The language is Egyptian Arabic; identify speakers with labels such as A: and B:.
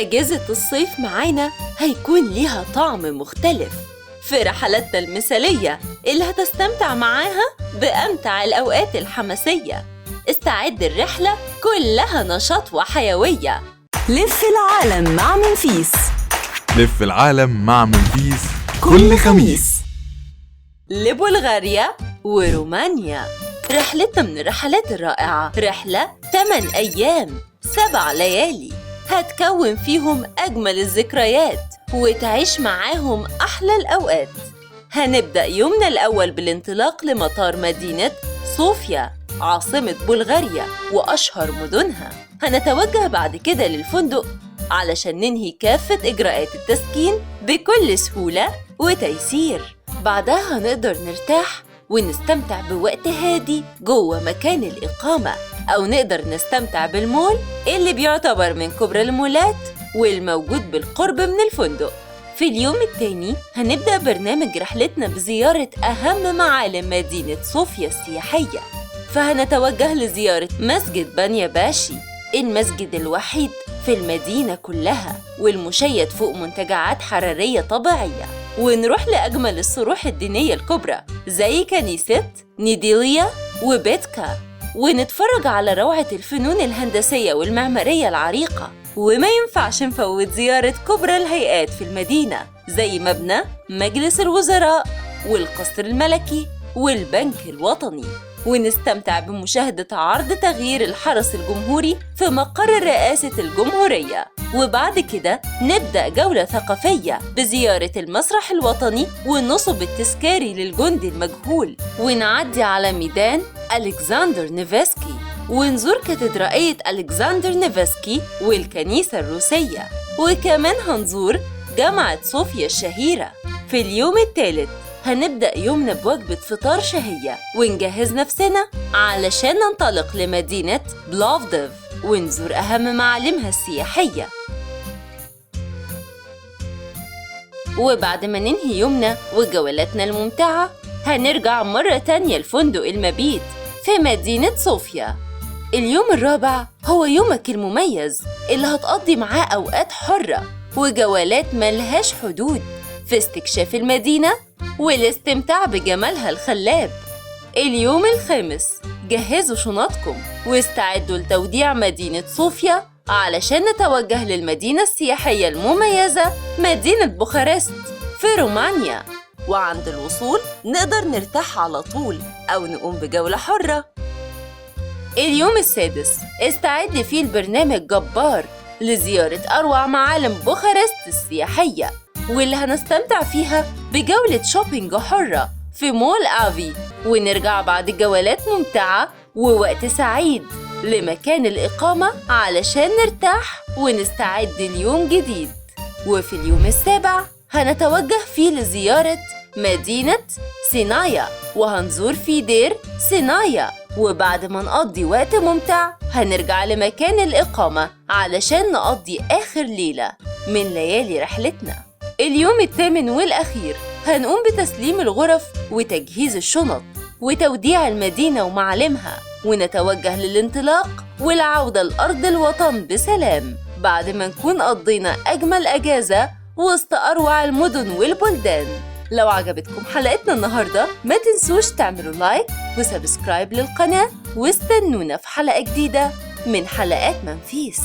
A: أجازة الصيف معانا هيكون ليها طعم مختلف في رحلاتنا المثالية اللي هتستمتع معاها بأمتع الأوقات الحماسية. استعد، الرحلة كلها نشاط وحيوية.
B: لف العالم مع منفيس.
C: لف العالم مع منفيس كل خميس
A: لبلغاريا ورومانيا. رحلتنا من الرحلات الرائعة، رحلة 8 أيام 7 ليالي هتكون فيهم أجمل الذكريات وتعيش معاهم أحلى الأوقات. هنبدأ يومنا الأول بالانطلاق لمطار مدينة صوفيا عاصمة بلغاريا وأشهر مدنها. هنتوجه بعد كده للفندق علشان ننهي كافة إجراءات التسكين بكل سهولة وتيسير. بعدها هنقدر نرتاح ونستمتع بوقت هادي جوه مكان الإقامة، أو نقدر نستمتع بالمول اللي بيعتبر من كبرى المولات والموجود بالقرب من الفندق. في اليوم الثاني هنبدأ برنامج رحلتنا بزيارة أهم معالم مدينة صوفيا السياحية، فهنتوجه لزيارة مسجد بانيا باشي، المسجد الوحيد في المدينة كلها والمشيد فوق منتجعات حرارية طبيعية، ونروح لأجمل الصروح الدينية الكبرى زي كنيسة نيديليا وبيتكا، ونتفرج على روعة الفنون الهندسية والمعمارية العريقة. وما ينفعش نفوت زيارة كبرى الهيئات في المدينة زي مبنى مجلس الوزراء والقصر الملكي والبنك الوطني، ونستمتع بمشاهدة عرض تغيير الحرس الجمهوري في مقر رئاسة الجمهورية. وبعد كده نبدأ جولة ثقافية بزيارة المسرح الوطني والنصب التذكاري للجندي المجهول، ونعدي على ميدان ألكسندر نيفسكي ونزور كاتدرائية ألكسندر نيفسكي والكنيسة الروسية، وكمان هنزور جامعة صوفيا الشهيرة. في اليوم الثالث هنبدأ يومنا بوجبة فطار شهية ونجهز نفسنا علشان ننطلق لمدينة بلوفديف ونزور أهم معالمها السياحية. وبعد ما ننهي يومنا وجولاتنا الممتعة هنرجع مرة تانية لفندق المبيت في مدينة صوفيا. اليوم الرابع هو يومك المميز اللي هتقضي معاه أوقات حرة وجولات ملهاش حدود في استكشاف المدينة والاستمتاع بجمالها الخلاب. اليوم الخامس جهزوا شنطكم واستعدوا لتوديع مدينة صوفيا علشان نتوجه للمدينة السياحية المميزة مدينة بوخارست في رومانيا. وعند الوصول نقدر نرتاح على طول أو نقوم بجولة حرة. اليوم السادس استعد فيه البرنامج جبار لزيارة أروع معالم بوخارست السياحية، واللي هنستمتع فيها بجولة shopping حرة في مول آفي، ونرجع بعد جولات ممتعة ووقت سعيد لمكان الإقامة علشان نرتاح ونستعد ليوم جديد. وفي اليوم السابع هنتوجه فيه لزيارة مدينة سينايا وهنزور في دير سينايا، وبعد ما نقضي وقت ممتع هنرجع لمكان الإقامة علشان نقضي آخر ليلة من ليالي رحلتنا. اليوم الثامن والأخير هنقوم بتسليم الغرف وتجهيز الشنط وتوديع المدينة ومعالمها، ونتوجه للانطلاق والعودة لأرض الوطن بسلام بعد ما نكون قضينا أجمل أجازة وسط أروع المدن والبلدان. لو عجبتكم حلقتنا النهاردة ما تنسوش تعملوا like و subscribe للقناة، واستنونا في حلقة جديدة من حلقات منفيس.